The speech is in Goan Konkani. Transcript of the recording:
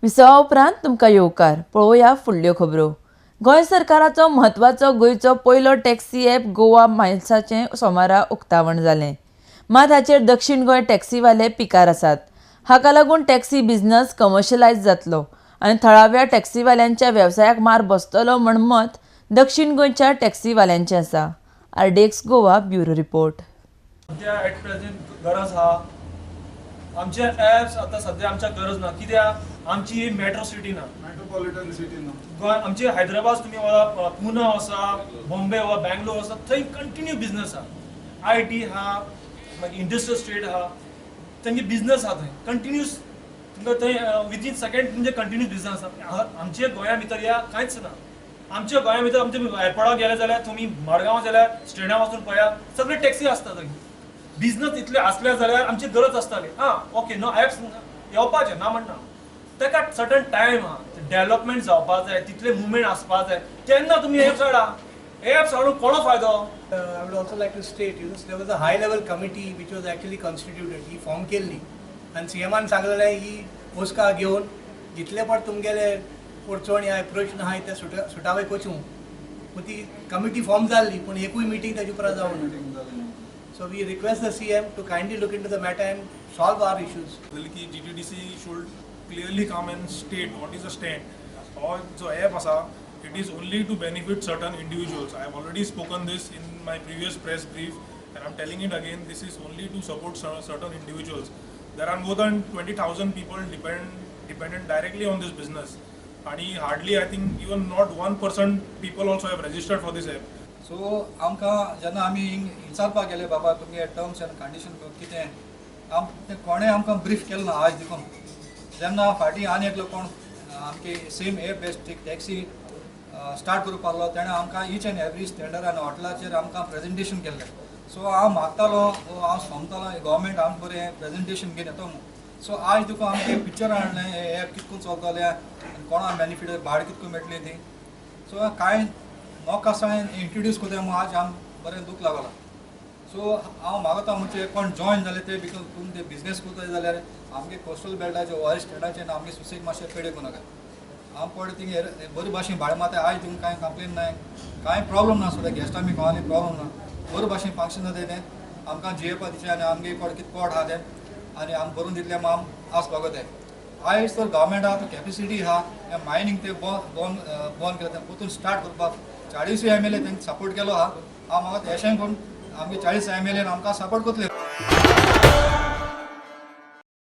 विसवा उपरांत तुमकां येवकार. पळोवया फुडल्यो खबरो. गोंय सरकाराचो म्हत्वाचो गोंयचो पयलो टॅक्सी ॲप गोवा मायल्साचें सोमारा उक्तावण जालें. मात हाचेर दक्षीण गोंय टॅक्सीवाले पिकार आसात. हाका लागून टॅक्सी बिझनस कमर्शलायज जातलो आनी थळाव्या टॅक्सीवाल्यांच्या वेवसायाक मार बसतलो म्हण मत दक्षीण गोंयच्या टॅक्सीवाल्यांचें आसा. RDX Goa, bureau report. सध्या एट प्रेझेंट गरज आहा आमचे ॲप्स. आतां सध्या आमच्या गरज ना, कित्याक आमची ही मेट्रो सिटी ना. मेट्रोपॉलिटन सिटी ना. गोंय आमचे हैदराबाद तुमी वचा, पुना वचा, बॉम्बे वा बँगलोर वचा, थंय कंटिन्यू बिझनस आहा. IT आहा, मागीर इंडस्ट्रियल स्टेट आहा, तेंगे बिझनस आहा थंय कंटिन्यूस. तुमकां थंय विदीन सेकंड तुमचे कंटिन्यूस बिझनस आहा. आमच्या गोंया भितर ह्या कांयच ना. आमच्या गोंया भितर आमच्या एअरपोर्टाक गेले जाल्यार, तुमी मडगांव जाल्यार स्टँडा वचून पळया, सगळे टॅक्सी आसता थंय. बिझनस इतले आसले जाल्यार आमची गरज आसताली. आं, ओके, नो एप्स येवपाचें ना म्हणना, ताका सर्टन टायम आहा, डेव्हलपमेंट जावपा जाय, तितले मुवमेंट आसपा जाय, तेन्ना तुमी एप्स हाडा. एप्स हाडून कोणो फायदो? I would also like to state, there was a high level committee which was actually constituted, he form केल्ली आनी सीएमान सांगलेलें, ही बसका घेवन जितले पण तुमगेले अडचण या प्रश्न आहाय ते सुटावे करचूं. पूण ती कमिटी फॉर्म जाल्ली, पूण एकूय मिटींग ताजे उपरांत जावंक ना. मिटींग जाली. So we request the CM to kindly look into the matter and solve our issues. की GTDC should clearly come and state what is the stand. हो जो ॲप आसा, it is only to benefit certain individuals. I have already spoken this in my previous press brief and I am telling it again, this is only to support certain individuals. There are more than 20,000 people dependent directly on this business आणि hardly, I think, even not 1% people also have registered for this app. So आमकां जेन्ना आमी विचारपाक गेले, बाबा तुमगे टर्म्स एंड कंडिशन कितें, आम कोणें आमकां ब्रीफ केलें ना आज देखून. जेन्ना फाटीं आनी एकलो कोण आमची same app based taxi start करपाक लागलो, तेणें आमकां इच एंड एवरी स्टँडर आनी हॉटेलाचेर आमकां प्रेजेंटेशन केल्लें. सो हांव मागतालो, हांव समजतालो, गव्हर्मेंट आमकां बरें प्रेजेंटेशन घेवन येतो म्हूण. सो आयज तुका आमचें पिक्चर हाडलें, हें एप कितकून चलतलें आनी कोणा बेनिफीट, भाडें कितकून मेळटलें ती. सो कांय नोक आसा इंट्रोड्यूस करता म्हूण आज आम बरें दूख लागलां. सो हांव मागता म्हणजे कोण जॉयन जाले ते, because तुमी ते बिजनेस करता जाल्यार आमगे कोस्टल बेल्टाचे वयर स्टँडाचे आमगे सुसेग मातशें पेडे करूं नाका. हांव पळय थिंग बरी भाशेन भाडें मारता. आयज तुमकां कांय कंप्लेन ना, कांय प्रॉब्लम ना. सुद्दां गेस्टां बी कोणाली प्रॉब्लम ना. बरे भाशेन फंक्शन जाता तें आमकां जियेवपा दिचें आनी आमगे कोण कितें पोट आहा तें आनी आम भरून दितलें म्हूण आम आस बागोताय. आयज तर गव्हर्मेंटा कॅपेसिटी आहा, हें मायनींग ते बंद बंद केलें तें परतून स्टार्ट करपाक. 40 एमएलए तेंकां सपोर्ट केलो आहा. हांव म्हाका एशें करून आमगे 40 एमएलएन आमकां सपोर्ट करतले.